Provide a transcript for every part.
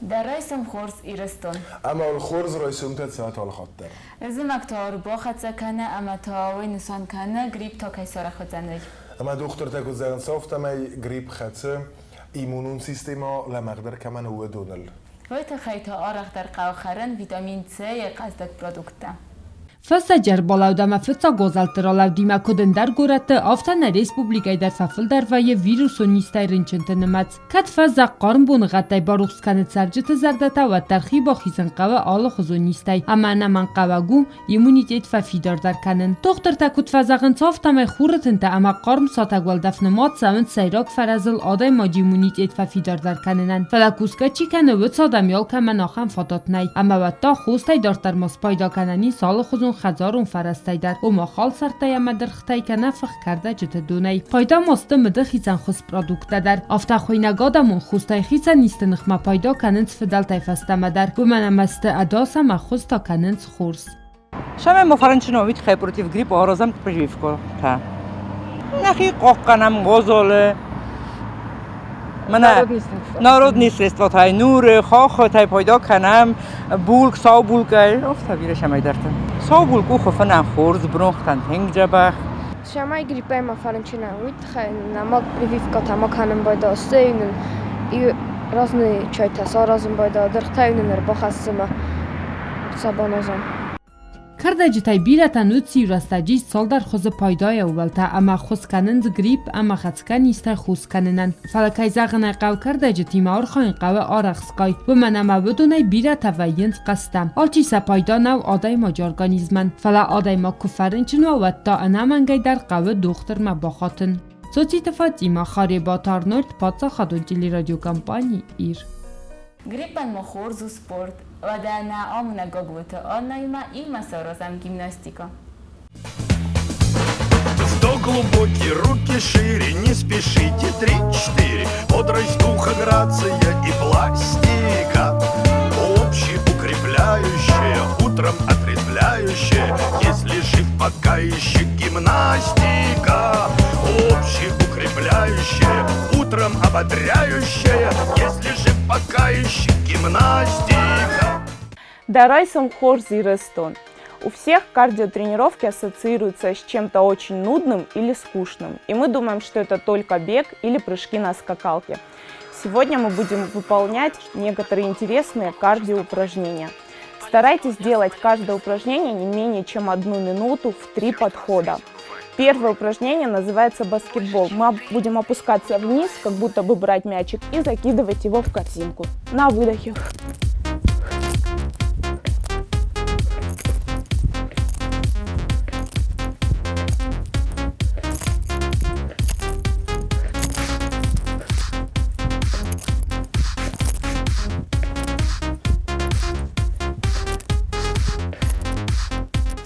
Дӕ райсом хорз, Ирыстон! Ӕмӕ уыл хорз райсомтӕ цӕуӕт алы хатт дӕр. Зымӕг та ӕрбахӕццӕ кӕны ӕмӕ та уый нысан кӕны, грипп та кӕй сарӕх уыдзӕн, уый. Ӕмӕ дохтыртӕ куыд зӕгъынц, афтӕмӕй грипп хӕцы иммунон системӕ лӕмӕгъдӕр кӕмӕн у, уыдоныл. Уый тыххӕй та арӕхдӕр хъӕуы хӕрын витамин С-йы хъӕздыг продукттӕ. Фӕстӕджы ӕрбалӕуд ӕмӕ фыццаг уазӕлтты ралӕудимӕ куыд ӕндӕр горӕтты, афтӕ нӕ республикӕйы дӕр фӕфылдӕр вӕййы вирусон низтӕй рынчынты нымӕц. Кӕд фӕззӕг хъарм боныгъӕдтӕй барухс кӕны цӕрджыты зӕрдӕтӕ, уӕддӕр хи бахизын хъӕуы алыхуызон низтӕй ӕмӕ ӕнӕмӕнгхъӕуӕг у иммунитет фӕфидардӕр кӕнын. Дохтыртӕ куыд фӕзӕгъынц, афтӕмӕй хуры тынтӕ ӕмӕ хъарм сатӕг уӕлдӕф нымад цӕуынц сӕйраг фӕрӕзыл адӕймаджы иммунитет фӕфидардӕр кӕнынӕн. Фӕлӕ кусгӕ чи кӕны, уыцы адӕм алкӕмӕн ахӕм фадат нӕй. Ӕмӕ уӕд та хостӕй дарддӕр ма спайда кӕнӕн ис алыхуызон хӕдзарон фӕрӕзтӕй дӕр, ома халсӕрттӕй ӕмӕ дыргътӕй кӕнӕ фых кӕрдӕджыты донӕй. Пайда ма сты мыды хицӕнхуыз продукттӕ дӕр. Афтӕ хуыйнӕг адӕмон хостӕй хицӕн низты ныхмӕ пайда кӕнынц фыдӕлтӕй фӕстӕмӕ дӕр, уымӕн ӕмӕ сты ӕдас ӕмӕ хуыз та кӕнынц хорз. Самое фарнчиновит хай против гриппа аразам прививку. Та. Нӕхи хъахъхъӕнӕм гозолы. Мӕнӕ народные средства тай нуры, хохотай пайда кӕнӕм, булк, сау булкӕй, афтӕ бирӕ цӕмӕйдӕрты. Сау булк у хуыфынӕн хорз, бронхтӕн тынг дзӕбӕх. Цӕмӕй гриппӕй ма фӕрынчын уа, уый тыххӕй нӕ прививкӕтӕ ма кӕнын байдыдта, стӕй нын разные чайтӕ саразын байдыдта, дыргътӕ нын ӕрбахӕссы ӕмӕ сӕ баназӕм. Кӕрдӕджытӕй бирӕтӕн уыд иу рӕстӕджы цалдӕр хуызы пайдайы ӕууӕлтӕ ӕмӕ ӕххуыс кӕнынц грипп ӕмӕ хӕцгӕ низтӕй хос кӕнынӕн. Фӕлӕ, кӕй зӕгъын ӕй хъӕуы, кӕрдӕджытимӕ архайын хъӕуы арӕхстгай, уымӕн ӕмӕ уыдонӕй бирӕтӕ вӕййынц хъӕстӕ. Алчи сӕ пайда нӕу адӕймаджы организмӕн, фӕлӕ адӕймаг куы фӕрынчын уа, уӕд та ӕнӕмӕнгӕй дӕр хъӕуы дохтырмӕ бахатын. Цоциты Фатимӕ, Харебаты Арнольд, паддзахадон телерадиокомпани «Ир». Гриппӕн ма хорз у спорт, уӕдӕ нӕ амонӕг Гаглойты Аннӕимӕ иумӕ саразӕм гимнастикӕ. Вдох глубокий, руки шире, не спешите, три-четыре. Бодрость духа, грация и пластика. Общеукрепляющая, утром отрезвляющая. Если жив, пока еще гимнастика. Общеукрепляющая, утром ободряющая. Если жив, пока еще гимнастика. Дӕ райсом хорз, Ирыстон! У всех кардиотренировки ассоциируются с чем-то очень нудным или скучным, и мы думаем, что это только бег или прыжки на скакалке. Сегодня мы будем выполнять некоторые интересные кардиоупражнения. Старайтесь делать каждое упражнение не менее чем одну минуту в три подхода. Первое упражнение называется баскетбол. Мы будем опускаться вниз, как будто бы брать мячик, и закидывать его в корзинку. На выдохе.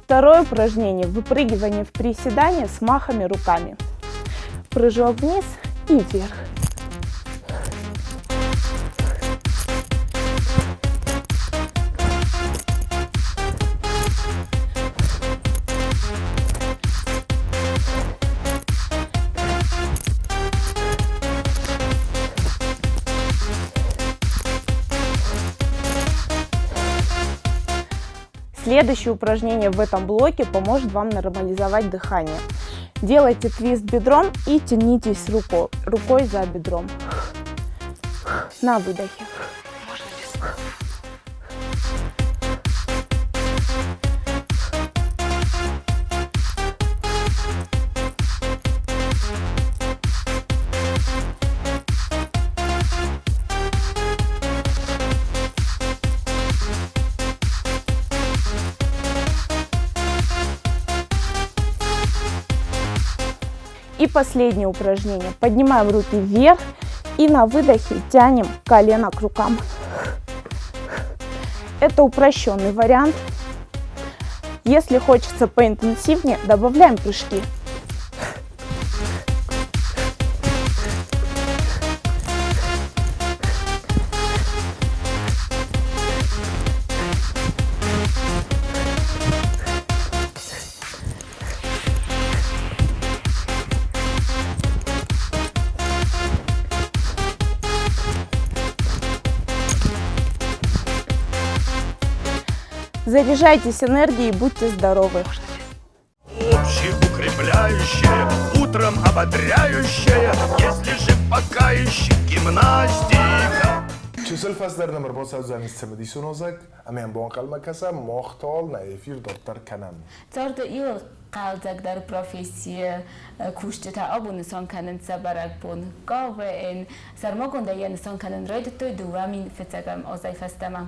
Второе упражнение – выпрыгивание в приседание с махами руками. Прыжок вниз и вверх. Следующее упражнение в этом блоке поможет вам нормализовать дыхание. Делайте твист бедром и тянитесь рукой за бедром. На выдохе. И последнее упражнение. Поднимаем руки вверх и на выдохе тянем колено к рукам. Это упрощенный вариант. Если хочется поинтенсивнее, добавляем прыжки. Заряжайтесь энергией, будьте здоровы! Общеукрепляющая, утром ободряющая, если же пока еще гимнастика. Чысыл фӕстӕдӕр нӕм ӕрбацӕудзӕнис цымыдисон озӕг, ӕмӕ йӕм банхъӕлмӕ кӕсӕм, мах та нӕ эфир дарддӕр кӕнӕм. Царды иуыл хъӕлдзӕгдӕр профессийы кусджытӕ абон нысан кӕнынц сӕ бӕрӕгбон. КВН сӕрмагондӕй йӕ нысан кӕнын райдыдтой 2001 азӕй фӕстӕмӕ.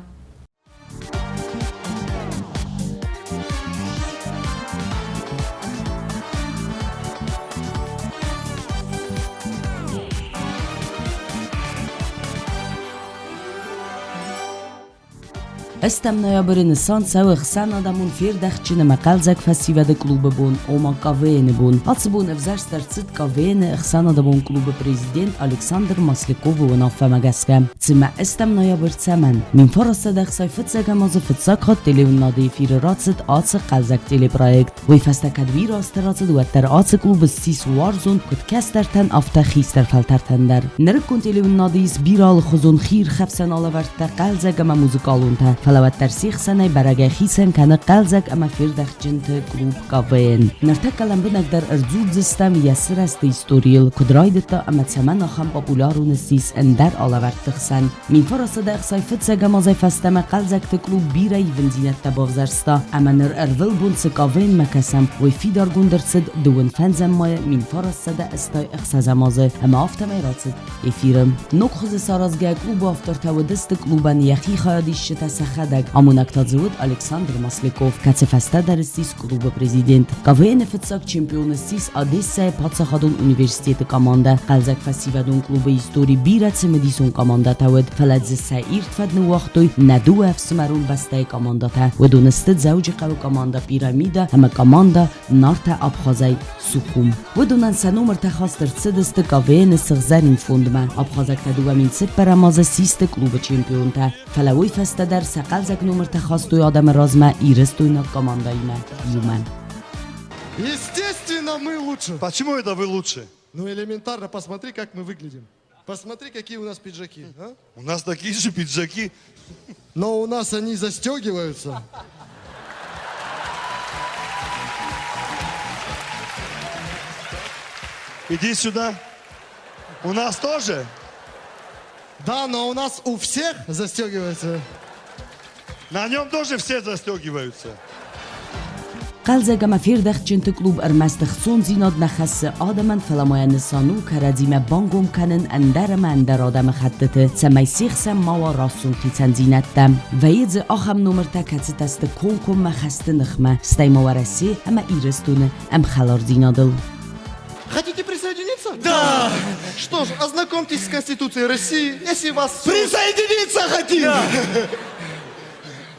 Ӕстӕм ноябры нысан цӕуы ӕхсӕнадӕмон фердӕхтджын ӕмӕ хъӕлдзӕг фӕсивӕды клубы бон, ома КВН-ы бон. Ацы бон ӕвзӕрст ӕрцыд КВН-ы ӕхсӕнадӕмон клубы президент Александр Масляковы уынаффӕмӕ гӕсгӕ. Цымӕ ӕстӕм ноябрь цӕмӕн? 1965 азы фыццаг хатт телеуынынады эфиры рацыд ацы хъӕлдзӕг телепроект. Уый фӕстӕ кӕд бирӕ азты рацыд, уӕддӕр ацы клубы ссис уарзон куыд кӕстӕртӕн, афтӕ хистӕр фӕлтӕртӕн дӕр. Нырыккон телеуынынады ис бирӕ алыхуызон хиирхӕфсӕн алӕвӕрдтӕ, хъӕлдзӕг ӕмӕ музыкалонтӕ, фӕлӕ уӕддӕр се хсӕнӕй бӕрӕгӕй хицӕн кӕны хъӕлдзӕг ӕмӕ фердӕхтджынты клуб КВН. Ныртӕккӕ лӕмбынӕгдӕр ӕрдзурдзыстӕм йӕ сырӕзты историйыл, куыд райдыдта ӕмӕ цӕмӕн ахӕм популярон ссис ӕндӕр алӕвӕрдты хсӕн. 1965 азӕй фӕстӕмӕ хъӕлдзӕгты клуб бирӕ ивындзинӕдтӕ бавзӕрста ӕмӕ ныр ӕрвылбон цы КВН-мӕ кӕсӕм, уый фидаргонд ӕрцыд дыууын фӕндзӕм майы 1986 азы ӕмӕ афтӕмӕй рацыд эфиры. Ног хуызы саразгӕ клубы автортӕ уыдысты клубӕн йӕхи хайадисджытӕ сӕхӕдӕг, амонӕг та дзы уыд Александр Масляков, кӕцы фӕстӕдӕр ссис клубы президент. КВН-ы фыццаг чемпион ссис Одессӕйы паддзахадон университеты командӕ. Хъӕлдзӕг фӕсивӕдон клубы истори бирӕ цымыдисон командӕтӕ уыд, фӕлӕ дзы сӕ ирд фӕд ныууагътой нӕ дыууӕ ӕфсымӕрон бӕстӕйы командӕтӕ. Уыдон сты Дзӕуджыхъӕуы командӕ Пирамида ӕмӕ командӕ Нартӕ Абхазӕй Сухум. Уыдонӕн сӕ номыртӕ хаст ӕрцыдысты КВН-ы сыгъзӕрин фондмӕ. Абхазӕгтӕ 2004 азы систы клубы чемпионтӕ. Фӕлӕ уый фӕстӕ дӕр сӕ хъӕлдзӕг номыртӕ хастой адӕмы размӕ ирыстойнаг командӕимӕ иумӕ. Естественно, мы лучше. Почему это вы лучше? Ну, элементарно, посмотри, как мы выглядим. Посмотри, какие у нас пиджаки. А? У нас такие же пиджаки. Но у нас они застегиваются. Иди сюда. У нас тоже? Да, но у нас у всех застегиваются. На нем тоже все застегиваются. Хъӕлдзӕг ӕмӕ фердӕхтджынты клуб ӕрмӕст ӕхцондзинад нӕ хӕссы адӕмӕн, фӕлӕ ма йӕ нысан у кӕрӕдзимӕ бангом кӕнын ӕндӕр ӕмӕ ӕндӕр адӕмыхӕттыты, цӕмӕй се хсӕн ма уа расон хицӕндзинӕдтӕ. Вӕййы дзы ахӕм номыртӕ, кӕцытӕ сты комкоммӕ хӕсты ныхмӕ, стӕй ма Уӕрӕсе ӕмӕ Ирыстоны ӕмхӕлардзинадыл. Хотите присоединиться? Да! Что ж, ознакомьтесь с Конституцией России, если вас... Присоединиться хотим! Да.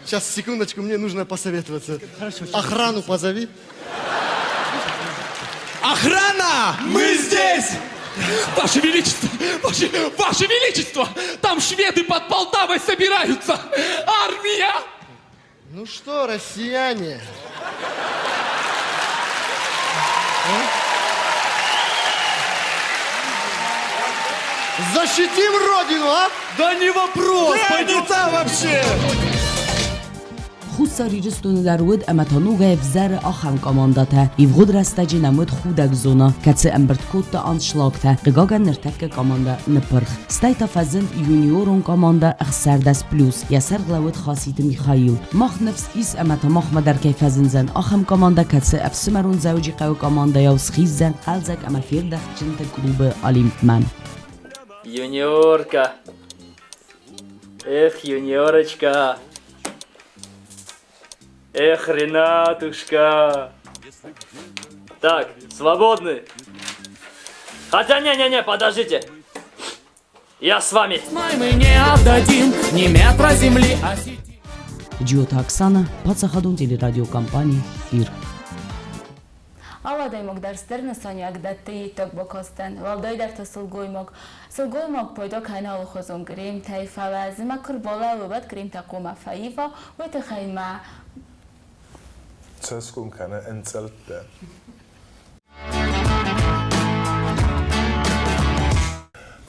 Сейчас, секундочку, мне нужно посоветоваться. Хорошо. Охрану позови. Охрана! Мы здесь! Ваше Величество! Ваше Величество! Там шведы под Полтавой собираются! Армия! Ну что, россияне? А? Защитим Родину, а? Да не вопрос! Да не та вообще! Хуссар Ирыстоны дӕр уыд ӕмӕ та ногӕй ӕвзӕры ахӕм командӕтӕ. Ивгъуыд рӕстӕджы нӕм уыд худӕг зона, кӕцы ӕмбырд кодта аншлагтӕ. Хъыгагӕн, ныртӕккӕ командӕ ныппырх. Стӕй та фӕзынд юниорон командӕ 16 плюс, йӕ сӕргълӕууӕг Хаситы Михаил. Мах ныфс ис ӕмӕ та махмӕ дӕр кӕй фӕзындзӕн ахӕм командӕ, кӕцы ӕфсымӕрон Дзӕуджыхъӕуы командӕйау схиздзӕн хъӕлдзӕг ӕмӕ фердӕхтджынты клубы Олимпмӕ. Юниорка. Эх, юниорочка. Эх, Ренатушка. Так, свободны. Хотя не-не-не, подождите. Я с вами. Мы не отдадим ни метра земли Осетии. Джиоты Оксана, паддзахадон телерадиокомпани «Ир». Алы адӕймаг дӕр стыр нысаниуӕг дӕтты иттӕг бакастӕн, уӕлдайдӕр та сылгоймаг. Сылгоймаг пайда кӕны алыхуызон кремтӕй, фӕлӕ зымӕг куы рбалӕууы, уӕд кремтӕ хъуамӕ фӕива, уый тыххӕй ма Цӕсгом кӕнӕ ӕнцъӕлттӕ.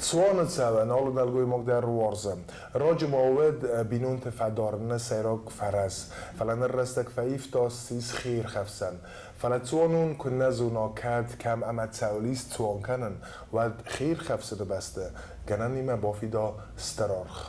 Цуаны цӕуӕн алы нӕлгоймаг дӕр уарзы. Раджы ма уыд бинонты фӕдарыны сӕйраг фӕрӕз, фӕлӕ ныр рӕстӕг фӕивта, ссис хиирхӕфсӕн. Фӕлӕ цуанон куы нӕ зона кӕд, кӕм ӕмӕ цӕуыл ис цуан кӕнын, уӕд хиирхӕфсыны бӕсты гӕнӕнимӕ бафида стыр аргъ.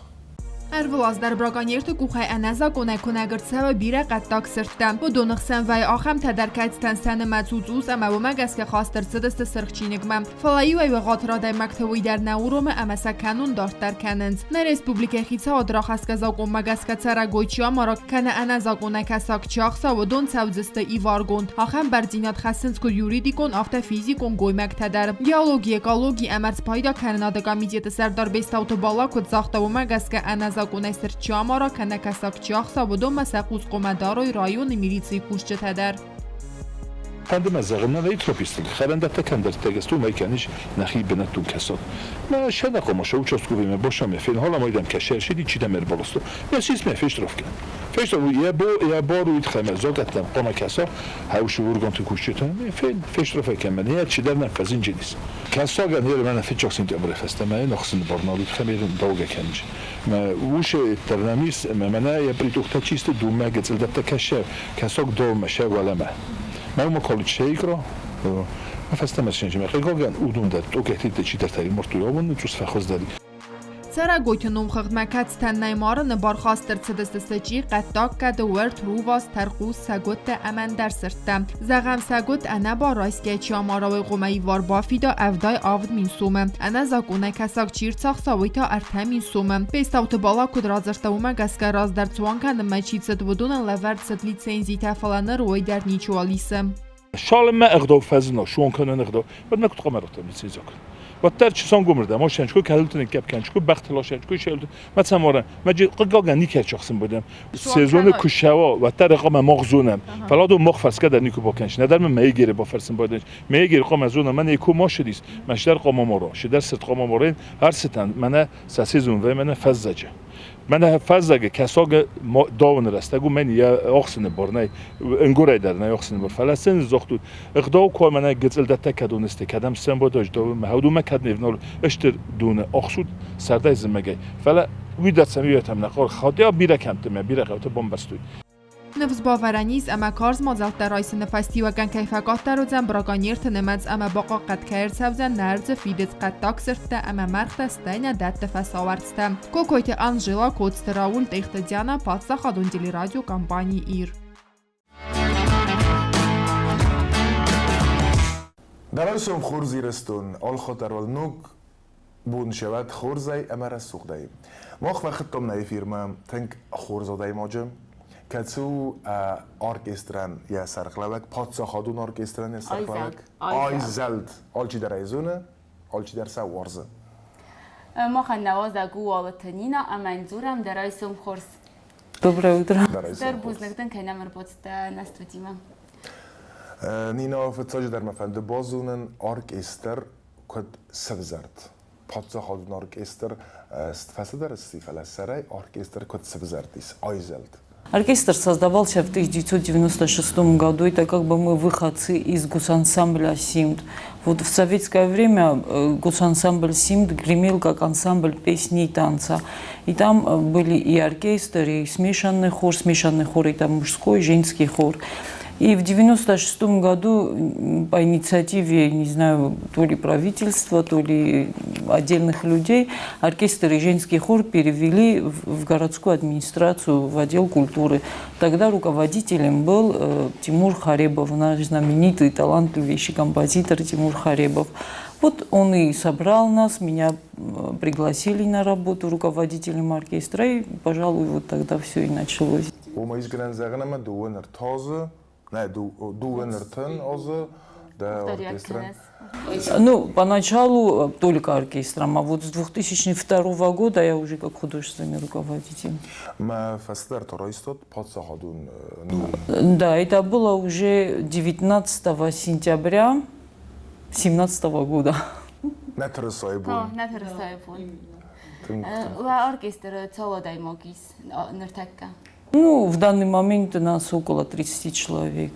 Ӕрвылаз дӕр браконьерты къухӕй ӕнӕзакъонӕй куынӕг ӕрцӕуы бирӕ хъӕддаг сырдтӕ. Уыдоны хсӕн вӕййы ахӕмтӕ дӕр, кӕцытӕн сӕ нымӕц у цъус ӕмӕ уымӕ гӕсгӕ хаст ӕрцыдысты сырх чиныгмӕ. Фӕлӕ иуӕй ӕгъатыр адӕймӕгты уый дӕр нӕ уромы ӕмӕ сӕ кӕнон дарддӕр кӕнынц. Нӕ республикӕйы хицауад рахӕсгӕ закъонмӕ гӕсгӕ цӕрӕгой чи амара кӕнӕ ӕнӕзакъонӕй кӕсаг чи ахса, уыдон цӕудзысты иваргонд. Ахӕм бӕрндзинад хӕссынц куыд юридикон, афтӕ физикон гоймӕгтӕ дӕр. Геологи, экологи ӕмӕ спайда кӕнынады комитеты сӕрдар Бестауты Бала куыд загъта, уымӕ гӕсгӕ ӕнӕзакъонӕй сырд чи амара кӕнӕ кӕсаг чи ахса, уыдонмӕ сӕ хъус хъуамӕ дарой районы милицийы кусджытӕ дӕр. Фӕнды мӕ зӕгъын, нӕ тропистыл хӕрӕндӕттӕ кӕмдӕрдтӕ уымӕй кӕнис нӕхи бынӕттон кӕсаг. Мӕ сӕнӕхъомоса участковыймӕ босамӕ фенхъӕлӕм айдӕм кӕсӕрсиди чидӕм ӕрбаласта. Мӕ сисмӕ фестроф кӕн. Фестроф йӕ бо йӕ бар уыд хӕмӕ зогӕттӕм хъуамӕ кӕса хӕусы ургонты кусджытӕн фен фестроф кӕмӕн йӕ чидӕр нӕ фӕзынджынис. Кӕсагӕн йе мӕнӕ фыццаг сентябры фӕстӕмӕ йын ӕхсыны бар нал уыд хӕмӕ даугӕ кӕнынч. Мӕ усы тернамис мӕ мӕнӕ йӕ притухтӕ чисты думӕ гыцъылдӕттӕ кӕсӕ кӕсаг долмӕ сӕ уӕлӕмӕ. Мӕ уымӕ колледж шейкро фӕстӕмӕ сенчи мӕ хъыгагӕн уыдон дӕр тъокӕтитӕ чидӕртӕ мортуй ауын цъус фӕхуыздӕр. Цӕрӕгойты номхыгъдмӕ кӕцытӕн нӕй марыны бар хаст ӕрцыдысты сычъи, хъӕддаг гӕды, уӕрт, рувас, тӕрхъус, сӕгуыттӕ ӕмӕ ӕндӕр сырдтӕ. Зӕгъӕм, сӕгуыт ӕнӕбар райсгӕ чи амара, уый хъуамӕ ивар бафида 77 000 сомы. Ӕнӕзакъонӕй кӕсаг чи рцахса, уый та 3000 сомы. Бестауты Бала куыд радзырдта, уымӕ гӕсгӕ раздӕр цуан кӕнынмӕ чи цыд, уыдонӕн лӕвӕрд цыд лицензитӕ, фӕлӕ ныр уый дӕр ничиуал исы. Цалынмӕ ӕгъдау фӕзына, суон кӕнын ӕгъдау, уӕдмӕ куыд хъуамӕ радтӕм лицензиаг? Уӕддӕр чысонгомырдӕм осӕнчкой, кӕлутын кӕпкӕнчкой, бӕхтыл осӕнчкой, шелутын. Мӕ цӕморӕн, мӕ хъыгагӕн никӕд сахсын будем. Сезоны куы сӕуа, уӕддӕр хъуамӕ мах зонӕм. Фӕлӕ адон мах фӕрсгӕ дӕр никуы бакӕныс. Нӕдӕр мын мӕ егеры бафӕрсын байдайынц. Мӕ егеры хъуамӕ зона, мӕнӕ ку ма шыдис, мӕ сидӕр хъуамӕ мара, сидӕр сырд хъуамӕ марен, ӕрцытӕн, мӕнӕ сӕ сезон вӕй, мӕнӕ фӕззӕджы. Мӕнӕ фӕззӕгы кӕсагы давыны рӕстӕг у мӕн йӕ ӕхсыны бар нӕй, ӕнгуырӕй дӕр нӕй ӕхсыны бар. Фӕлӕ сын загътой, ӕгъдау куы мӕнӕ гыцъылдӕттӕ кӕдон сты, кӕдӕм сӕмбӕдӕс давы, мӕ хӕдонмӕ кӕд не вналы, стыр доны ӕхсут сӕрдӕй зымӕгӕй. Фӕлӕ уый дӕр сӕм иуӕтӕм нӕ хъӕуы, хотя бирӕ кӕмтты мӕ бирӕ хъӕуты бамбӕрстой. Ныфс бавӕрӕн ис, ӕмӕ карз мадзӕлттӕ райсыны фӕстиуӕгӕн кӕй фӕкъаддӕр уыдзӕн браконьерты нымӕц ӕмӕ бахъахъхъӕд кӕй ӕрцӕудзӕн нӕ ӕрдзы фидыц хъӕддаг сырдтӕ ӕмӕ мӕргътӕ, стӕй нӕ дӕтты фӕсауӕрцтӕ. Кокойты Анжела, Коцты Рауль, Тъехты Диана, паддзахадон телерадиокомпани «Ир». Дӕ хорз Ирыстон, алхатӕрвал ног бон сӕвӕд хорзӕй ӕмӕ рӕсугъдӕй. Мах фӕхуыдтам нӕ эфирмӕ тынг хорз адӕймаджы, кӕцы у оркестрӕн йӕ сӕргълӕууӕг, паддзахадон оркестрӕн йӕ сӕргълӕууӕг. Айзӕлд. Алчидӕр ӕй зоны, алчидӕр сӕ уарзы. Махӕн нӕ уазӕг у Уалыты Нина ӕмӕ йын дзурӕм дӕ райсом хорз. Доброе утро. Стыр бузныг дын, кӕй нӕм ӕрбацыдтӕ нӕ студимӕ. Нина, фыццаджыдӕр мӕ фӕнды базонын, оркестр куыд сӕвзӕрд? Паддзахадон оркестр фӕцыдӕр сси, фӕлӕ сӕрӕй оркестр куыд сӕвзӕрдис, айзӕлд? Оркестр создавался в 1996 году. Это как бы мы выходцы из госансамбля «Симд». Вот в советское время госансамбль «Симд» гремел как ансамбль песни и танца. И там были и оркестр, и смешанный хор. Смешанный хор – это мужской, женский хор. И в 1996 году по инициативе, не знаю, то ли правительства, то ли отдельных людей, оркестр и женский хор перевели в городскую администрацию, в отдел культуры. Тогда руководителем был Тимур Харебов, наш знаменитый, талантливейший композитор Тимур Харебов. Вот он и собрал нас, меня пригласили на работу руководителем оркестра, и, пожалуй, вот тогда все и началось. Уымӕ ис гӕнӕн зӕгъын ӕмӕ 33 азы, нӕ, 33 азы дӕ оркестрӕн. Ну, поначалу только оркестром, а вот с 2002 года я уже как художественный руководитель. Мӕ фӕстӕдӕр та райстат паддзахадон ном. Да, это было уже 19 сентября 2017 года. Нӕ тырысайы бон. Нӕ тырысайы бон. Уӕ оркестры цал адӕймаг ис ныртӕккӕ? Ну, в данный момент у нас около 30 человек.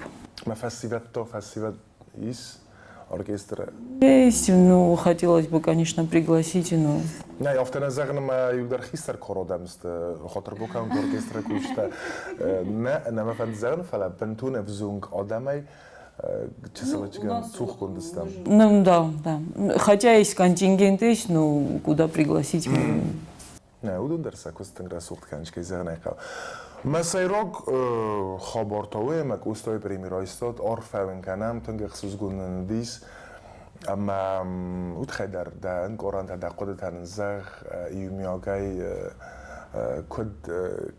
Мӕ фӕсивӕд та фӕсивӕд ис? оркестры? Есть, ну, хотелось бы, конечно, пригласить, но... Нӕ, афтӕ нӕ зӕгъын, ӕмӕ иудӕр хистӕр кары адӕм сты, хатырбокаунт оркестры кусджытӕ. Нӕ, нӕ мӕ фӕнды зӕгъын, фӕлӕ бынтон ӕвзонг адӕмӕй чысыл цухгонд стӕм. Ну да. Хотя есть контингент есть, но куда пригласить? Нӕ, уыдон дӕр сӕ куыст тынг рӕсугъд кӕнынц, кӕй зӕгъын ӕй хъӕуы. Мӕ сӕйраг хабар та уый, ӕмӕ Къостайы преми райстат, арфӕ уын кӕнӕм, тынг ӕхсызгон нын уыдис. Ӕмӕ уый дӕр дӕ ӕнкъарӕнтӕ, дӕ хъуыдытӕ нын зӕгъ иумиагӕй, куыд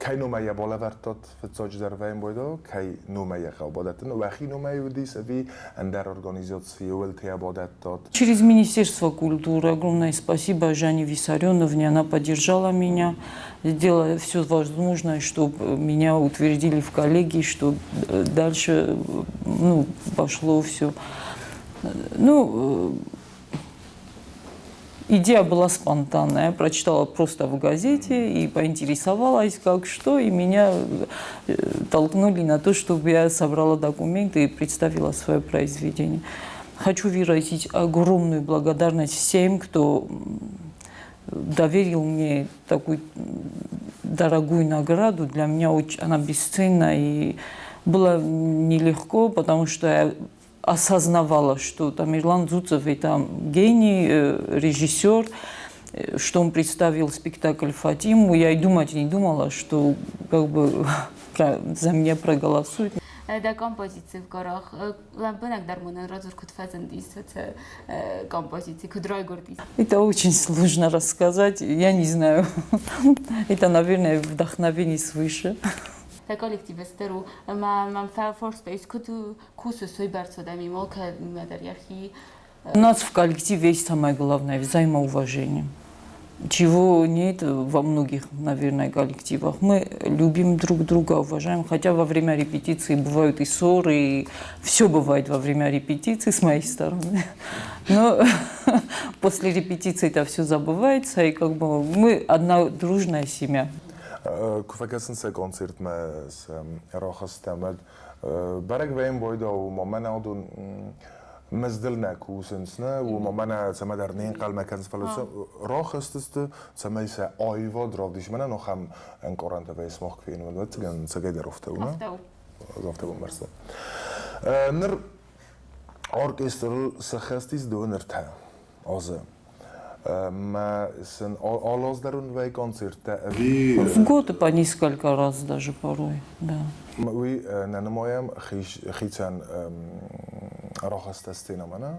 кӕй номӕй йӕ балӕвӕрдтат фыццаджыдӕр вӕййын кӕй номӕй йӕ хъӕуы бадӕттын, уӕхи номӕй уыдис ӕви ӕндӕр организацийы уылты йӕ бадӕттат? Через Министерство культуры огромное спасибо Жанне Виссарионовне, она поддержала меня, сделала все возможное, чтобы меня утвердили в коллегии, чтобы дальше, ну, пошло все. Ну, идея была спонтанная. Я прочитала просто в газете и поинтересовалась, как что, и меня толкнули на то, чтобы я собрала документы и представила свое произведение. Хочу выразить огромную благодарность всем, кто доверил мне такую дорогую награду. Для меня очень, она бесценна, и было нелегко, потому что я осознавала, что Тамерлан Дзуцев – это гений, режиссер, что он представил спектакль «Фатиму». Я и думать не думала, что как бы за меня проголосуют. Дӕ композици горох лӕмбынӕгдӕр мын радзур, куыд фӕзындис ацы композици, куыд райгуырдис? Это очень сложно рассказать, я не знаю. Это, наверное, вдохновение свыше. Дӕ коллектив стыр у, ӕмӕ мӕм фӕфарста, куыд кусыс уыйбӕрц адӕмимӕ, алкӕимӕ дӕр йӕхи. У нас в коллективе есть самое главное – взаимоуважение. Чего нет во многих, наверное, коллективах. Мы любим друг друга, уважаем, хотя во время репетиции бывают и ссоры, и все бывает во время репетиции с моей стороны. Но после репетиции это все забывается, и как бы мы одна дружная семья. Куы фӕкӕсынц сӕ концертмӕ, сӕ рахӕстӕм, уӕд бӕрӕг вӕййы байдау, ма мӕнӕ адон мыздыл нӕ кусынц, нӕ, уымӕ мӕнӕ цӕмӕдӕр не нхъӕлмӕ кӕнынц, фӕлӕ сӕ рахызтысты, цӕмӕй сӕ аивад равдисын. Мӕнӕ ахӕм ӕнкъарӕнтӕ вӕййы сымах куы фенын, ӕвӕццӕгӕн, цӕгӕйдӕр афтӕ у, нӕ? Афтӕ у. Афтӕ бамбӕрстон. Ныр оркестрыл сӕххӕст ис дыууын ӕртӕ азы. Мӕ сын алы аз дӕр уын вӕййы концерттӕ ӕви? В год по несколько раз даже порой, да. Уый нӕ нымайӕм хицӕн рахӕстӕ сценӕмӕ, нӕ?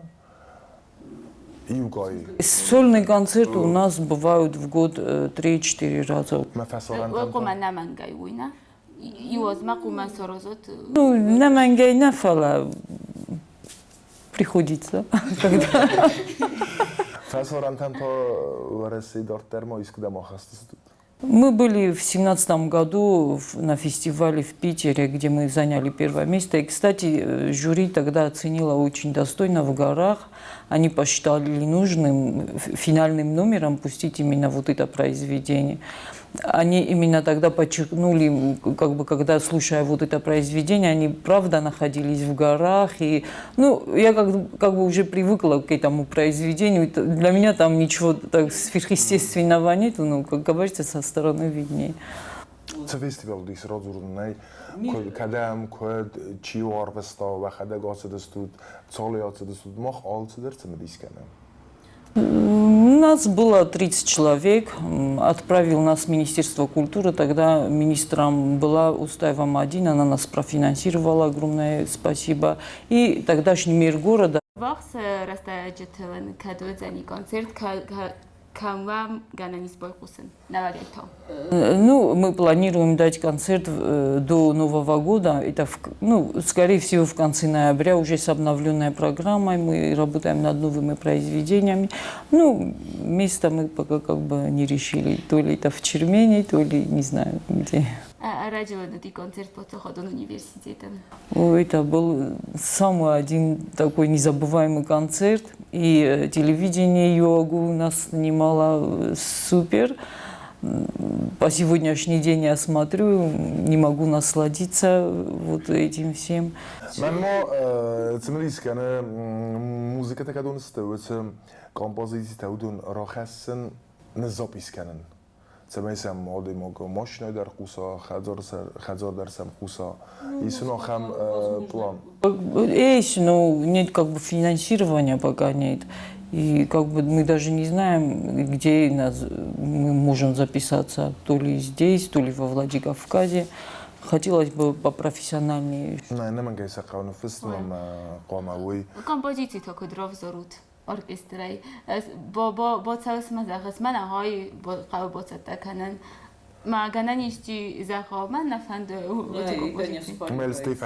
Иугай. Сольные концерты у нас бывают в год 3-4 раза. Мӕ фӕсарӕнтӕм та? Хъуамӕ нӕмӕнгӕй уый, нӕ? Иу азмӕ хъуамӕ саразат? Ну, нӕмӕнгӕй нӕ, фӕлӕ приходится. Когда. Фӕсарӕнтӕм та Уӕрӕсейы дарддӕр ма искуыдӕм ахӕсдзыстут? Мы были в 17-м году на фестивале в Питере, где мы заняли первое место. И, кстати, жюри тогда оценило очень достойно в горах. Они посчитали нужным финальным номером пустить именно вот это произведение. Они именно тогда подчеркнули, как бы, когда слушая вот это произведение, они правда находились в горах. И, ну, я как бы уже привыкла к этому произведению. Для меня там ничего так сверхъестественного нет, ну, как говорится, со стороны виднее. Цы фестивал уыдис, радзурын нӕй, кӕдӕм, куыд, чи уӕ арвыста, уӕхӕдӕг ацыдыстут, цалӕй ацыдыстут, мах алцыдӕр цымыдис кӕнӕм. У нас было 30 человек. Отправил нас Министерство культуры. Тогда министром была Устаева Мадина. Она нас профинансировала. Огромное спасибо. И тогдашний мэр города. Ӕввахс рӕстӕджыты кӕд уыдзӕни концерт, кӕм уӕм гӕнӕн ис байхъусын нӕуӕгӕй та? Ну, мы планируем дать концерт до Нового года. Это, ну, скорее всего, в конце ноября уже с обновленной программой. Мы работаем над новыми произведениями. Ну, место мы пока как бы не решили. То ли это в Чермене, то ли не знаю где. Ӕрӕджы уыди концерт Паддзахадон университеты. Ой, это был самый один такой незабываемый концерт. И телевидение ЮАГУ нас снимало супер. По сегодняшний день я смотрю, не могу насладиться вот этим всем. Мӕнмӕ цымыдис кӕны музыкӕтӕ кӕдон сты, уыцы композицитӕ уыдон рахӕссын, ныззапис кӕнын, цӕмӕй сӕм адӕймаг машинӕ дӕр хъуса, хӕдзар дӕр сӕм хъуса. Ис ын ахӕм план? Есть, но нет как бы финансирования пока нет. И как бы мы даже не знаем, где нас, мы можем записаться, то ли здесь, то ли во Владикавказе. Хотелось бы попрофессиональнее. Ӕнӕмӕнгӕй сӕ хъӕуы ныффыссын ӕмӕ хъуамӕ уый. Композицитӕ куыд равзарут оркестрӕй? Бацӕуыс ма зӕгъыс, мӕнӕ хай хъӕуы бацӕттӕ кӕнын. Ма гӕнӕн исчи зӕгъа, мӕн нӕ фӕнды уыцы композици.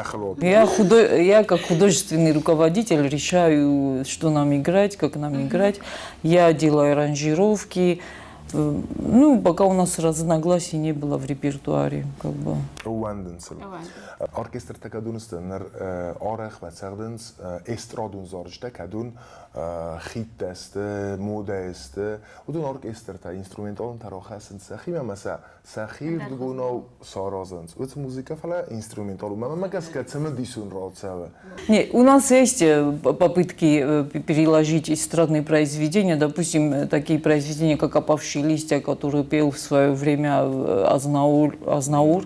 Я как художественный руководитель решаю, что нам играть, как нам играть. Я делаю аранжировки. Ну, пока у нас разногласий не было в репертуаре, как бы. Ӕууӕндынц ыл. Оркестртӕ кӕдон сты ныр арӕх фӕцӕгъдынц эстрадон зарджытӕ, кӕдон хиттӕ сты, модӕ сты. Уыдон оркестртӕ инструменталонтӕ рахӕссынц сӕхимӕ ӕмӕ сӕ сӕхирдыгонау саразынц. Уыцы музыкӕ, фӕлӕ инструментал у. Мӕнмӕ гӕсгӕ цымыдисон рацӕуы. Не, у нас есть попытки переложить эстрадные произведения, допустим, такие произведения, как «Опавшие листья», которые пел в свое время Азнаур. Азнаур.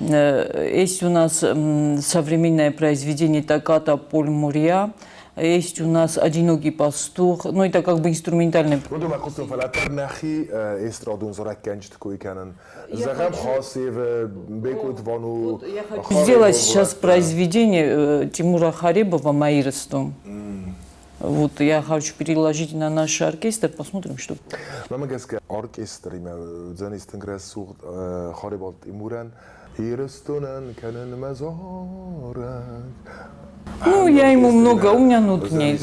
Есть у нас современное произведение «Токката Поль Морья», есть у нас «Одинокий пастух», ну это как бы инструментальный. Уыдонмӕ хъуыстон, фӕлӕ нӕхи эстрадон зарӕггӕнджыты кой кӕнын. Зӕгъӕм, Хасевы, Бекъойты Вану. Сделать сейчас произведение Тимура Харебова «Мӕ Ирыстон». Вот я хочу переложить на наш оркестр, посмотрим, что. Мӕнмӕ гӕсгӕ оркестримӕ уыдзӕнис тынг рӕсугъд Харебаты Тимурӕн Ирыстонӕн кӕнын мӕ зарӕг. Ну, я ему много, у меня нот нет.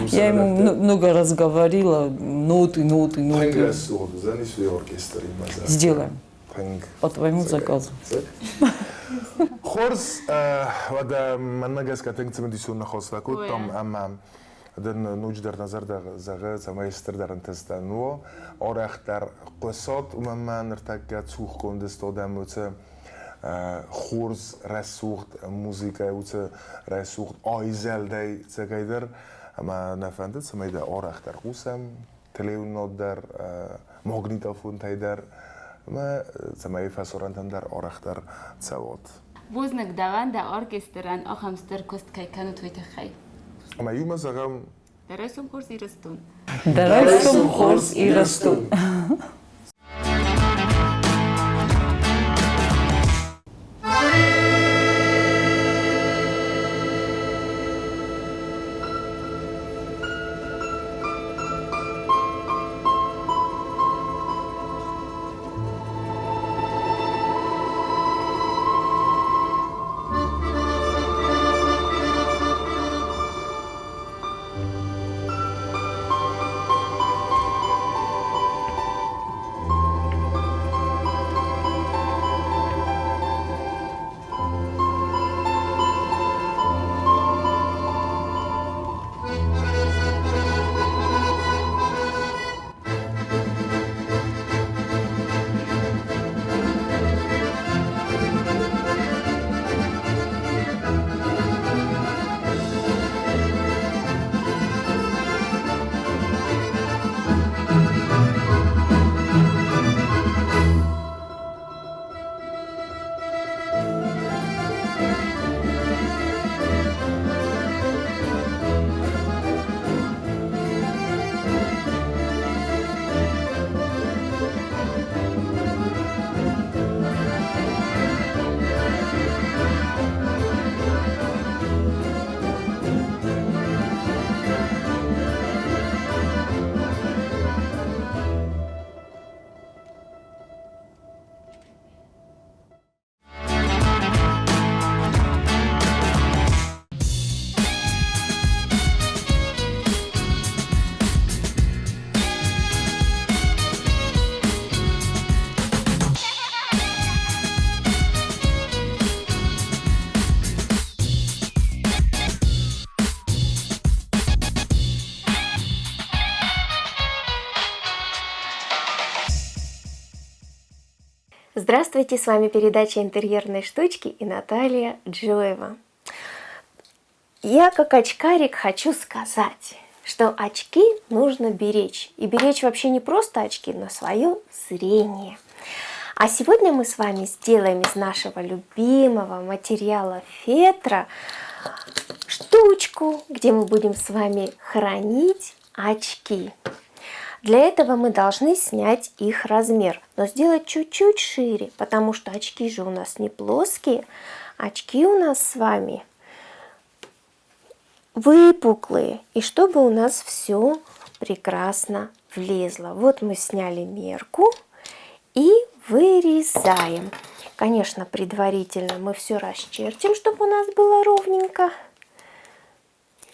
Я ему много раз говорила, ноты, ноты, ноты. Сделаем. По твоему заказу. Хорз, уӕдӕ мӕнмӕ гӕсгӕ тынг цымыдисон ныхас фӕкодтам ӕмӕ дын ноджыдӕр нӕ зӕрдӕ зӕгъы, цӕмӕй стырдӕр ӕнтыстӕн уа, арӕхдӕр хъуысат, уымӕн ӕмӕ ныртӕккӕ цухгонд сты адӕм уыцы хорз, рӕсугъд музыкӕ, уыцы рӕсугъд айзӕлдӕй цӕгӕйдӕр. Ӕмӕ нӕ фӕнды, цӕмӕй дӕ арӕхдӕр хъусӕм, телеуынад дӕр, магнитофонтӕй дӕр, ӕмӕ цӕмӕй фӕсарӕнтӕм дӕр арӕхдӕр цӕуат. Бузныг дӕуӕн дӕ оркестрӕн ахӕм стыр куыст кӕй кӕнут, уый тыххӕй. Ӕмӕ иумӕ зӕгъӕм Дӕ райсом хорз, Ирыстон! Дӕ райсом хорз, Ирыстон! Здравствуйте, с вами передача «Интерьерные штучки» и Наталья Джоева. Я как очкарик хочу сказать, что очки нужно беречь. И беречь вообще не просто очки, но свое зрение. А сегодня мы с вами сделаем из нашего любимого материала фетра штучку, где мы будем с вами хранить очки. Для этого мы должны снять их размер, но сделать чуть-чуть шире, потому что очки же у нас не плоские, очки у нас с вами выпуклые, и чтобы у нас все прекрасно влезло. Вот мы сняли мерку и вырезаем. Конечно, предварительно мы все расчертим, чтобы у нас было ровненько.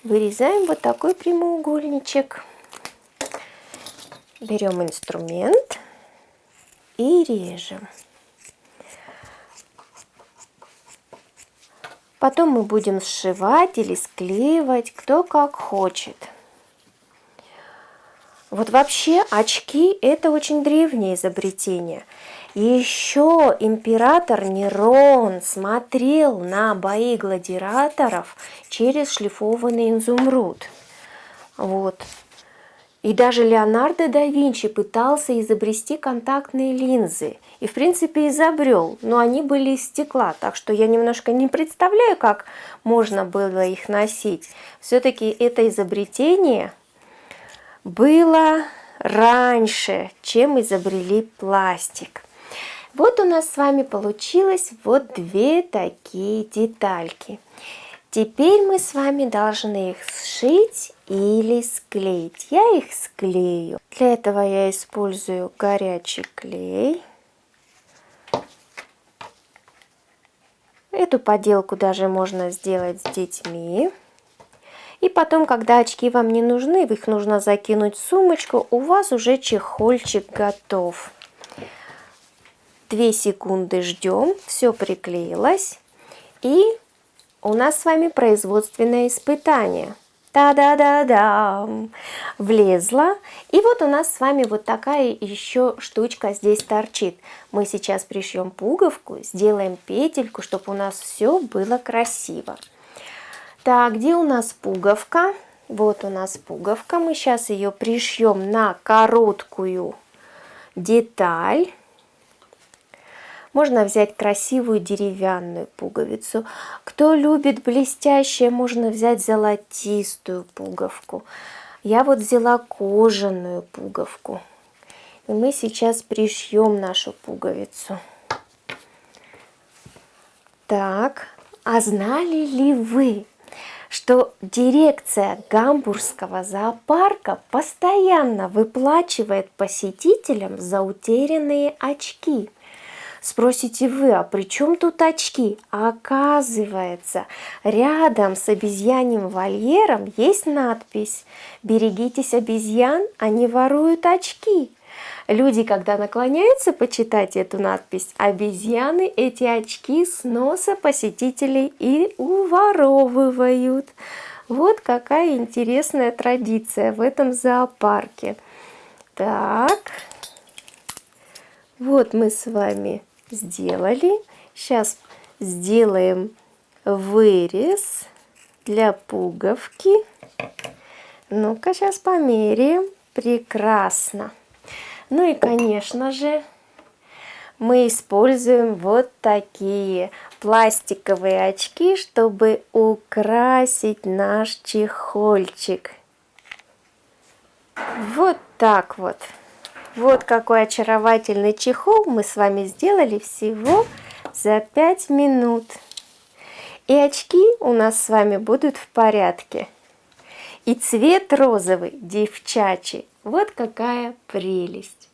Вырезаем вот такой прямоугольничек. Берем инструмент и режем. Потом мы будем сшивать или склеивать, кто как хочет. Вот вообще очки – это очень древнее изобретение. Еще император Нерон смотрел на бои гладиаторов через шлифованный изумруд. Вот. И даже Леонардо да Винчи пытался изобрести контактные линзы. И, в принципе, изобрел, но они были из стекла, так что я немножко не представляю, как можно было их носить. Все-таки это изобретение было раньше, чем изобрели пластик. Вот у нас с вами получилось вот две такие детальки. Теперь мы с вами должны их сшить или склеить. Я их склею. Для этого я использую горячий клей. Эту поделку даже можно сделать с детьми. И потом, когда очки вам не нужны, их нужно закинуть в сумочку, у вас уже чехольчик готов. 2 секунды ждем, все приклеилось. И у нас с вами производственное испытание. Та-да-да-дам! Влезла. И вот у нас с вами вот такая еще штучка здесь торчит. Мы сейчас пришьем пуговку, сделаем петельку, чтобы у нас все было красиво. Так, где у нас пуговка? Вот у нас пуговка. Мы сейчас ее пришьем на короткую деталь. Можно взять красивую деревянную пуговицу. Кто любит блестящее, можно взять золотистую пуговку. Я вот взяла кожаную пуговку. И мы сейчас пришьем нашу пуговицу. Так, а знали ли вы, что дирекция Гамбургского зоопарка постоянно выплачивает посетителям за утерянные очки? Спросите вы, а при чем тут очки? Оказывается, рядом с обезьяньим вольером есть надпись «Берегитесь обезьян, они воруют очки». Люди, когда наклоняются почитать эту надпись, обезьяны эти очки с носа посетителей и уворовывают. Вот какая интересная традиция в этом зоопарке. Так, вот мы с вами сделали. Сейчас сделаем вырез для пуговки. Ну-ка, сейчас померяем. Прекрасно. Ну и, конечно же, мы используем вот такие пластиковые очки, чтобы украсить наш чехольчик. Вот так вот. Вот какой очаровательный чехол мы с вами сделали всего за 5 минут. И очки у нас с вами будут в порядке. И цвет розовый, девчачий. Вот какая прелесть!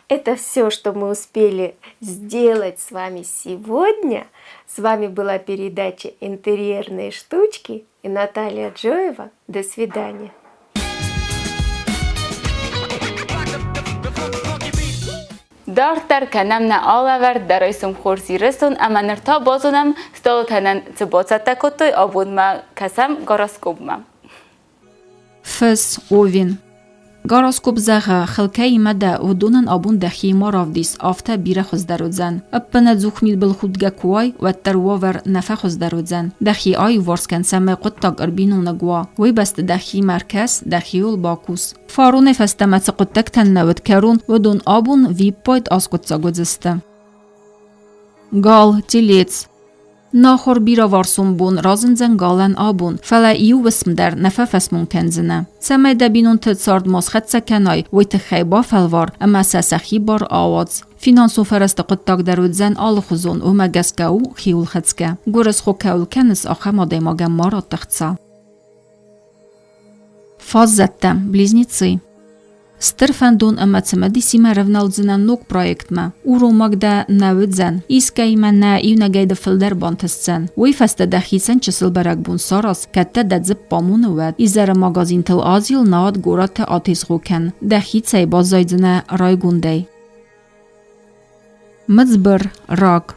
Это все, что мы успели сделать с вами сегодня. С вами была передача «Интерьерные штучки» и Наталья Джоева. До свидания. Дарддӕр кӕнӕм нӕ алӕвӕрд дӕ райсом хорз Ирыстон ӕмӕ ныр та базонӕм, стъалытӕ цы бацӕттӕ кодтой, абон ма кӕсӕм гороскопмӕ. Фыс, Овен. Гороскоп зӕгъы, хыл кӕимӕ дӕ, уыдонӕн абон дӕхи ма равдис, афтӕ бирӕ хуыздӕр уыдзӕн. Ӕппынӕдзух мидбылхудгӕ куы уай, уӕддӕр уавӕр нӕ фӕхуыздӕр уыдзӕн. Дӕхи аиуварс кӕн, цӕмӕй хъуыддаг ӕрбиноныг уа. Уый бӕсты дӕхимӕ ӕркӕс, дӕхиуыл бакус. Фаронӕй фӕстӕмӕ цы хъуыддӕгтӕн нӕ уыд кӕрон, уыдон абон виппайд аскъуыддзаг уыдзысты. Гал, телец. Нахор бирӕвӕрсон бон разындзӕн галӕн абон, фӕлӕ иу уысм дӕр нӕ фӕфӕсмон кӕндзынӕ. Цӕмӕй дӕ бинонты цард ма схӕццӕ кӕнай, уый тыххӕй бафӕлвар ӕмӕ сӕ сӕхи бар ауадз. Финансон фӕрӕзты хъуыддаг дӕр уыдзӕн алыхуызон, уымӕ гӕсгӕ у хиуылхӕцгӕ. Гуырысхо кӕуыл кӕныс, ахӕм адӕймагӕн ма ратт ӕхца. Фаззӕттӕ, близнецы. Стыр фӕндон ӕмӕ цымыдисимӕ рӕвналдзынӕн ног проектмӕ. Уромӕг дӕ нӕ уыдзӕн, искӕимӕ нӕ иунӕгӕй дӕ фылдӕр бантысдзӕн. Уый фӕстӕ дӕхицӕн чысыл бӕрӕгбон сараз, кӕд дӕ дӕ дзыпп бамоны, уӕд. Изӕры магазинтыл азил, науӕд горӕты атезгъо кӕн. Дӕхицӕй баззайдзынӕ райгондӕй. Мыдзбыр, рак.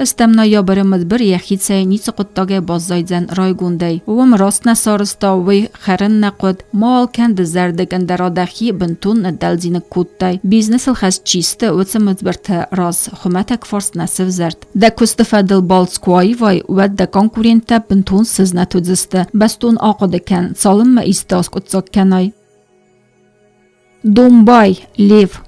Стӕм ноябры мыдбыр йӕхицӕй ницы хъуыддагӕй баззайдзӕн райгондӕй. Уым раст нӕ сарӕзта, уый хӕрын нӕ хъуыд, ма алкӕн дызӕрдыг, ӕндӕра дӕхи бынтон ныддӕлдзиныг кодтай. Бизнесыл хӕст чи сты, уыцы мыдбырты раз хуымӕтӕг фарст нӕ сывзӕрд. Дӕ куысты фӕдыл балц куы аивай, уӕд дӕ конкуренттӕ бынтон сызнӕт уыдзысты. Бӕстон ахъуыды кӕн, цалынмӕ исты аскъуыддзаг кӕнай. Домбай, лев.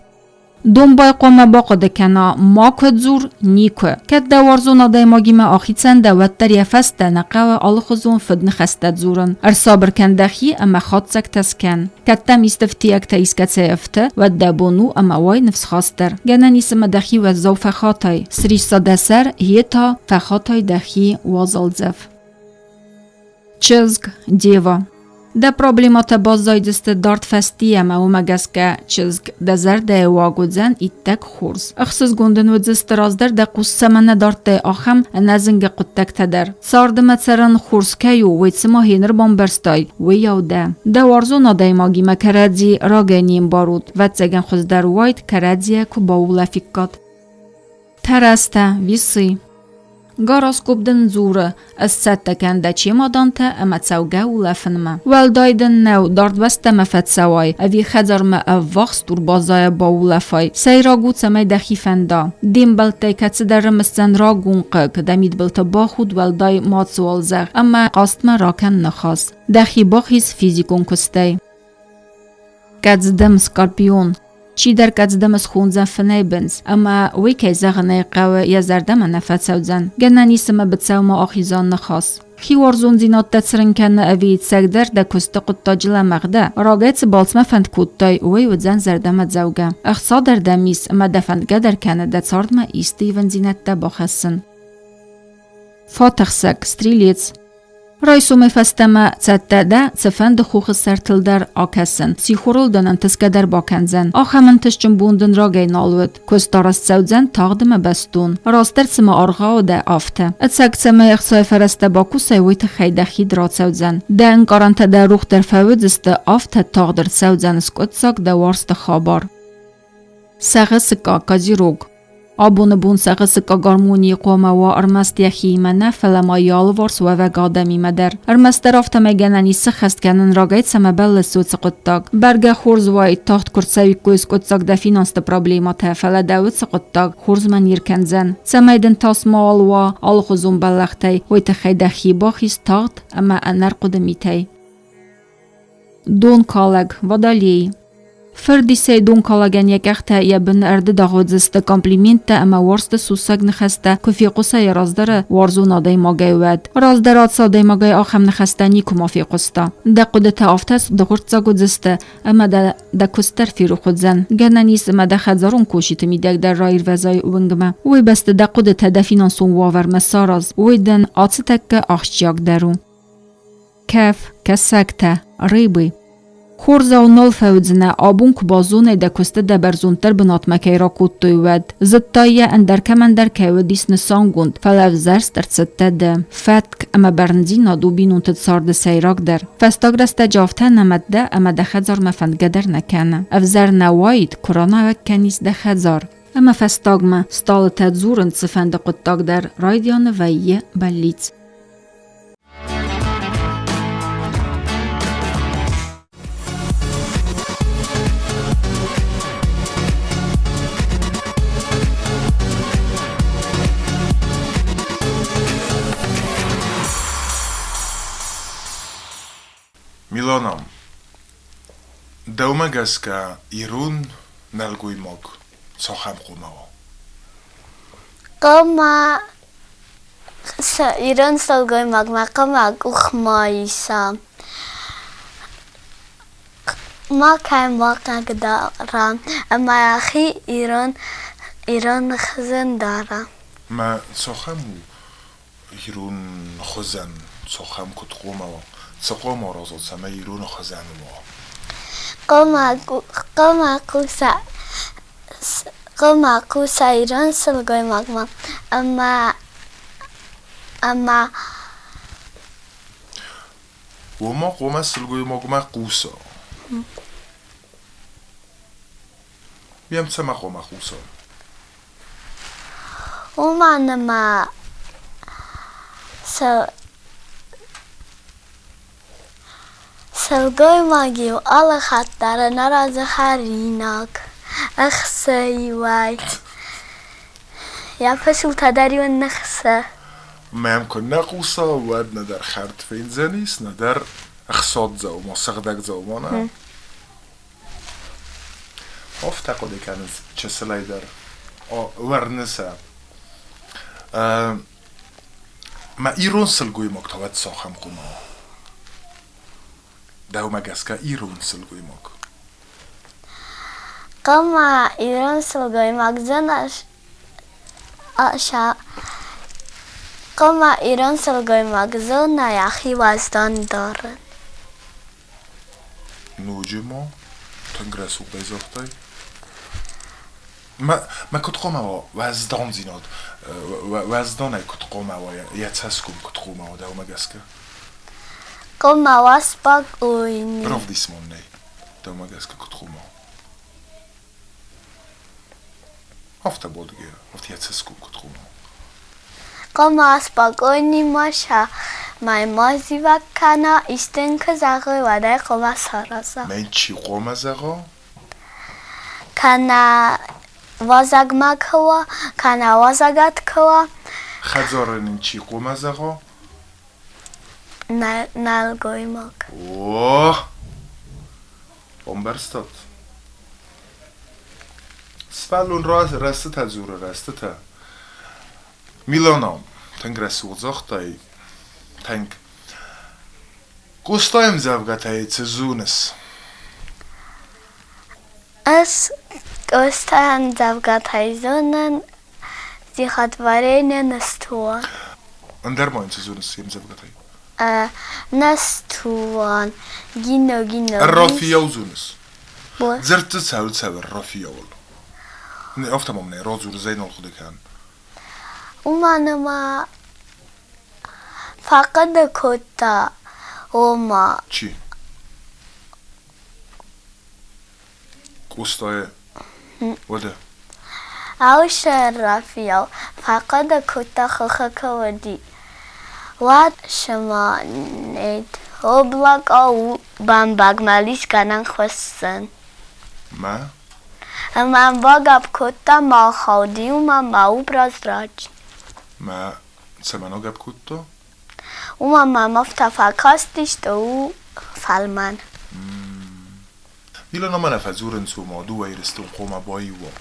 Домбай хъуамӕ бахъуыды кӕна, макуы дзур, никуы. Кӕд дӕ уарзон адӕймагимӕ ахицӕн дӕ, уӕддӕр йӕ фӕстӕ нӕ хъӕуы алыхуызон фыдныхӕстӕ дзурын. Ӕрсабыр кӕн дӕхи ӕмӕ хатдзӕгтӕ скӕн. Кӕд дӕм исты фтиӕгтӕ искӕцӕй ӕфты, уӕд дӕ бон у ӕмӕ уай ныфсхастдӕр. Гӕнӕн ис ӕмӕ дӕхи уӕззау фӕхатай. Срисса дӕ сӕр, йе та фӕхатай дӕхи уазалдзӕф. Чызг, дева. Дӕ проблемӕтӕ баззайдзысты дард фӕстийӕ ӕмӕ уымӕ гӕсгӕ, чызг, дӕ зӕрдӕйы уаг уыдзӕн иттӕг хорз. Ӕхсызгон дын уыдзысты раздӕр дӕ хъус цӕмӕн нӕ дардтай, ахӕм ӕнӕзынгӕ хъуыддӕгтӕ дӕр. Царды мӕ цӕрын хорз кӕй у, уый цыма гъеныр бамбӕрстай, уыйау дӕ. Дӕ уарзон адӕймагимӕ кӕрӕдзи рагӕй не мбарут, вӕццӕгӕн хуыздӕр уайд, кӕрӕдзийӕ куы баулӕфиккат. Тӕрӕзтӕ, весы. Гороскоп дын дзуры, ысцӕттӕ кӕн дӕ чемодантӕ ӕмӕ цӕугӕ улӕфынмӕ. Уӕлдай дын нӕу, дард бӕстӕмӕ фӕцӕуай, ӕви хӕдзармӕ ӕввахс дур баззайа баулӕфай. Сӕйраг у, цӕмӕй дӕхи фӕнда. Де мбӕлттӕй кӕцыдӕр рымысдзӕн рагон хъыг, дӕ мидбылты бахуд, уӕлдай мацыуал зӕгъ ӕмӕ хъастмӕ ракӕн ныхас. Дӕхи бахиз физикон куыстӕй. Кӕдздӕм скорпион. Чидӕр кӕдздӕм схондзӕн фынӕй бындз, ӕмӕ уый, кӕй зӕгъын ӕй хъӕуы, йӕ зӕрдӕмӕ нӕ фӕцӕудзӕн. Гӕнӕн ис ӕмӕ быцӕумӕ ахиза ныхас. Хиуарзондзинад дӕ цырын кӕны ӕви ӕцӕгдӕр дӕ куысты хъуыддаджы лӕмӕгъ дӕ? Рагӕй цы балцмӕ фӕнд кодтай, уый уыдзӕн зӕрдӕмӕдзӕугӕ. Ӕхца дӕр дӕм ис ӕмӕ дӕ фӕндгӕ дӕр кӕны дӕ цардмӕ исты ивындзинӕдтӕ бахӕссын. Фатӕхсӕг, стрелец. Райсомӕй фӕстӕмӕ цӕттӕ дӕ цыфӕнды хохы сӕртыл дӕр акӕсын, сихорыл дын ӕнтысгӕ дӕр бакӕндзӕн. Ахӕм ӕнтыстджын бон дын рагӕй нал уыд. Куыст арӕзт цӕудзӕн тагъд ӕмӕ бӕстон. Растдӕр цыма аргъауы дӕ, афтӕ. Ӕцӕг цӕмӕй ӕхцайы фӕрӕзтӕ бакусай, уый тыххӕй дӕ хид рацӕудзӕн. Дӕ ӕнкъарӕнтӕ дӕ рух дӕр фӕуыдзысты, афтӕ тагъд ӕрцӕудзӕн скъуыддзаг дӕ уарзты хабар. Сӕгъы сыкъа, козерог. Абоны бон сӕгъы сыкъа гармонийы хъуамӕ уа ӕрмӕст йӕхиимӕ нӕ, фӕлӕ ма йӕ алыварс уӕвӕг адӕмимӕ дӕр. Ӕрмӕстдӕр афтӕмӕй гӕнӕн ис сыххӕст кӕнын рагӕй цӕмӕ бӕллыс, уыцы хъуыддаг. Бӕргӕ хорз уаид, тагъд куы рцӕуиккой скъуыддзаг дӕ финансты проблемӕтӕ, фӕлӕ дӕ уыцы хъуыддаг хорзмӕ не ркӕндзӕн. Цӕмӕй дын тас мауал уа алыхуызон бӕллӕхтӕй, уый тыххӕй дӕхи бахиз тагъд ӕмӕ ӕнӕрхъуыды митӕй. Донкалӕг, водолей. Фырдисӕй донкалӕгӕн йӕ къӕхтӕ йӕ быны ӕрдыдагъ уыдзысты комплименттӕ ӕмӕ уарзты сусӕг ныхӕстӕ куы фехъуса йӕ раздӕры уарзон адӕймагӕй, уӕд. Раздӕр ацы адӕймагӕй ахӕм ныхӕстӕ никуыма фехъуыста. Дӕ хъуыдытӕ афтӕ дыгъуырццӕг уыдзысты, ӕмӕ дӕ дӕ куыст дӕр ферох уыдзӕн. Гӕнӕн ис ӕмӕ дӕ хӕдзарон коситы мидӕг дӕр раирвӕзай уынгмӕ. Уый бӕсты дӕ хъуыдытӕ дӕ финансон уавӕрмӕ сараз, уый дын ацы тӕккӕ ахсджиагдӕр у. Кӕф, кӕсӕгтӕ, рыбы. Хорзау нал фӕуыдзынӕ, абон куы базонай дӕ куысты дӕ бӕрзонддӕр бынатмӕ кӕй ракодтой, уӕд. Зыдтай йӕ, ӕндӕр кӕмӕндӕр кӕй уыдис нысангонд, фӕлӕ ӕвзӕрст ӕрцыдтӕ ды. Фӕтк ӕмӕ бӕрндзинад у бинонты царды сӕйрагдӕр. Фӕстаг рӕстӕджы афтӕ нӕмӕт дӕ ӕмӕ дӕ хӕдзармӕ фӕндгӕ дӕр нӕ кӕны. Ӕвзӕр нӕ уаид, куы ранӕуӕг кӕнис дӕ хӕдзар. Ӕмӕ фӕстагмӕ стъалытӕ дзурынц цыфӕнды хъуыддаг дӕр райдианы вӕййы бӕллиц. Милона, дӕумӕ гӕсгӕ ирон нӕлгоймаг цахӕм хъуамӕ уа? Хъуамӕ ирон сылгоймагмӕ хъуамӕ къух ма иса. Макӕй ма хъыгдара ӕмӕ йӕхи ирон ирон хуызӕн дара. Мӕ цахӕм у ирон хуызӕн, цахӕм куыд хъуамӕ уа? Цы хъуамӕ араза, цӕмӕй ирон хуызӕн уа? Хъуамӕ хъуса хъуамӕ хъуса ирон сылгоймагмӕ ӕмӕ ӕмӕ Уымӕ хъуамӕ сылгоймагмӕ хъуса. Йӕм цӕмӕ хъуамӕ хъуса? Уымӕн ӕмӕ сылгоймаг-иу алы хатт дӕр ӕнӕразы хӕринаг, ӕхсӕ-иуӕй. Йӕ фысылтӕ дӕр-иу ын ныхсы. Мӕм куы нӕ хъуса, уӕд нӕдӕр хӕрд фендзӕнис, нӕдӕр ӕхсад дзаума, сыгъдӕг дзаума нӕ. Афтӕ хъуыды кӕнынц чысылӕй дӕр. Уырны сӕ. Мӕ ирон сылгоймаг та уӕд цахӕм хъуамӕ уа? Дӕумӕ гӕсгӕ ирон сылгоймаг? Хъуамӕ ирон сылгоймаг Хъуамӕ ирон сылгоймаг зона йӕхи уӕздан дарын. Ноджы ма тынг рӕсугъдӕй загътай. Мӕ, мӕ куыд хъуамӕ уа уӕздандзинад, уӕзданӕй куыд хъуамӕ уа, йӕ цӕсгом куыд хъуамӕ уа дӕумӕ гӕсгӕ? Хъуамӕ уа спокойный. Равдис мын нӕй, дӕумӕ гӕсгӕ куыд хъуамӕ уа? Афтӕ бодгӕ, афтӕ йӕ цӕсгом куыд хъуамӕ уа? Хъуамӕ спокойный ма мӕ ма зивӕг кӕна, исты йын куы зӕгъой, уӕд ӕй хъуамӕ сараза. Мӕн чи хъуамӕ зӕгъа? Кӕнӕ уазӕгмӕ куы уа, кӕнӕ уазӕгад куы уа. Хӕдзары нын чи хъуамӕ зӕгъа? Нӕлгоймаг. О! Ӕмбӕрстат? Сывӕллон рӕстытӕ дзуры, рӕстытӕ. Милана, тынг рӕсугъд загътай, тынг. Къостайы ӕмдзӕвгӕтӕй цы зоныс? Ӕз Къостайы ӕмдзӕвгӕтӕй зонын стихотворение Ныстуан. Ӕндӕр ма йын цы зоныс йе мдзӕвгӕтӕй? Ныстуан, гино, гино. Рафиау зоныс? Дзырдты цӕуы цавӕр Рафиауыл? Афтӕ мӕм нӕ радзур, Зӕйнал хъуыды кӕн. Уымӕн ӕмӕ фӕхъуыды кодта, ома. Чи? Къостайы. Уӕдӕ? Ӕвзӕр рафийау фӕхъуыды кодта хохы куы уыди, уӕд цыма нет облако у бӕмбӕгмӕ лисгӕнӕн хуыссӕн. Мӕ? Ӕмӕ багӕпп кодта мӕ ахауди уымӕ мӕ у прозрачный. Мӕ цӕмӕн агӕпп кодта? Уымӕ мӕм афтӕ фӕкасти, что у фӕлмӕн. Милана мӕнӕ фӕдзурынц, ома дыууӕ Ирыстон хъуамӕ баиу уа.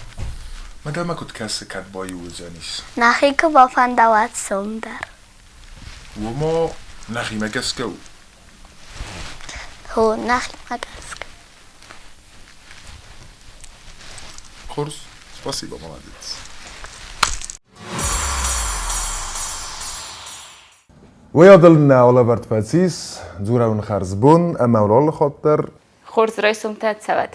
Мадӕмӕ куыд кӕсы, кӕд баиу уыдзӕнис? Нӕхи куы бафӕнда, уӕд сом дӕр. Ома нӕхимӕ гӕсгӕ у? Хо, нӕхимӕ гӕсгӕ. Хорз, спасибо, молодец. Уый адыл нӕ алӕвӕрд фӕцис, дзурӕн хӕрзбон ӕмӕ уал хатт дӕр. Хорз райсомтӕ цӕуӕд.